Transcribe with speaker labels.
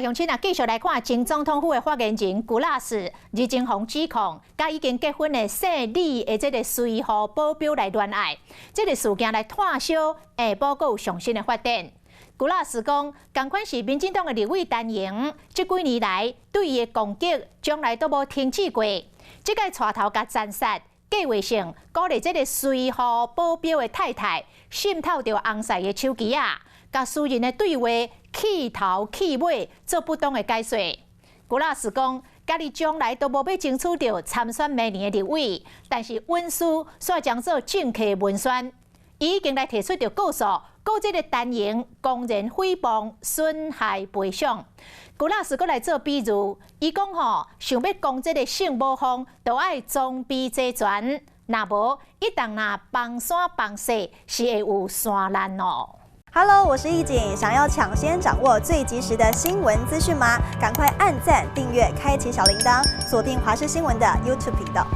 Speaker 1: 鄉親啊，繼續來看前總統府的發言人古拉斯日前予指控，佮已經結婚的姓李的這个隨扈保鏢來戀愛，這个事件來炭燒，下晡閣有上新的發展。古拉斯講，仝款是民進黨的立委陳瑩，這幾年來對伊的攻擊，從來都無停止過。這擺帶頭共殘殺，計劃性鼓勵這个隨扈保鏢的太太滲透著翁婿的手機仔，共私人的對話去頭去尾做不當的解說。古拉斯講，家己從來都無欲爭取著參選明年的立委，但是隱私煞將做政客文宣，伊已經來提出著告訴，告這个陳瑩公然誹謗損害賠償。古拉斯閣來做比喻，伊講吼，想欲攻這个聖母峰，就愛裝備齊全，若無一旦若崩山崩勢，是會有山難哦。
Speaker 2: Hello，我是易景，想要搶先掌握最及時的新聞資訊嗎？趕快按讚、訂閱、開啟小鈴鐺，鎖定華視新聞的 YouTube 頻道。